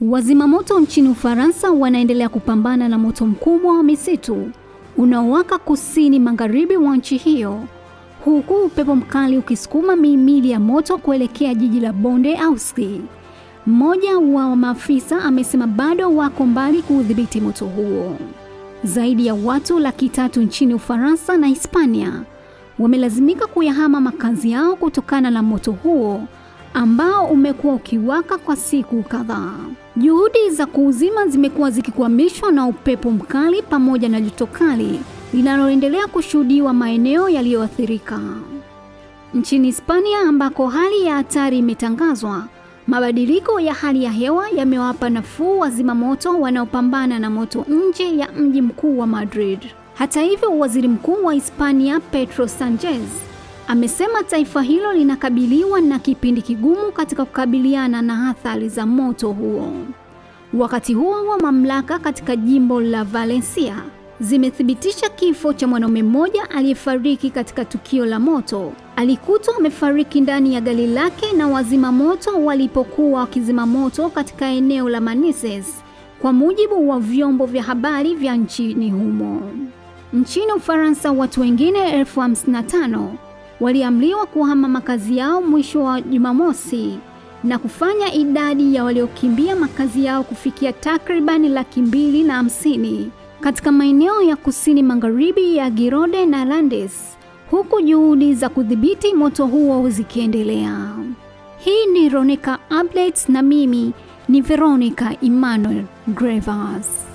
Wazimamoto nchini Ufaransa wanaendelea kupambana na moto mkubwa wa misitu unaowaka kusini magharibi mwa nchi hiyo, huku upepo mkali ukisukuma mihimili ya moto kuelekea jiji la Bonde Auski. Mmoja wa maafisa amesema bado wako mbali kuudhibiti moto huo. Zaidi ya watu 300,000 nchini Ufaransa na Hispania wamelazimika kuyahama makazi yao kutokana na moto huo ambao umekuwa ukiwaka kwa siku kadhaa. Juhudi za kuuzima zimekuwa zikikwamishwa na upepo mkali pamoja na joto kali linaloendelea kushuhudiwa maeneo yaliyoathirika. Nchini Hispania ambako hali ya hatari imetangazwa, mabadiliko ya hali ya hewa yamewapa nafuu wazima moto wanaopambana na moto nje ya mji mkuu wa Madrid. Hata hivyo, waziri mkuu wa Hispania Pedro Sanchez amesema taifa hilo linakabiliwa na kipindi kigumu katika kukabiliana na athari za moto huo. Wakati huo huo, mamlaka katika jimbo la Valencia zimethibitisha kifo cha mwanaume mmoja aliyefariki katika tukio la moto. Alikutwa amefariki ndani ya gari lake na wazima moto walipokuwa wakizima moto katika eneo la Manises, kwa mujibu wa vyombo vya habari vya nchini humo. Nchini Ufaransa, watu wengine 55,000 waliamriwa kuhama makazi yao mwisho wa Jumamosi na kufanya idadi ya waliokimbia makazi yao kufikia takribani 250,000 katika maeneo ya kusini magharibi ya Gironde na Landes, huku juhudi za kudhibiti moto huo zikiendelea. Hii ni Ronica Updates na mimi ni Veronica Emmanuel Grevas.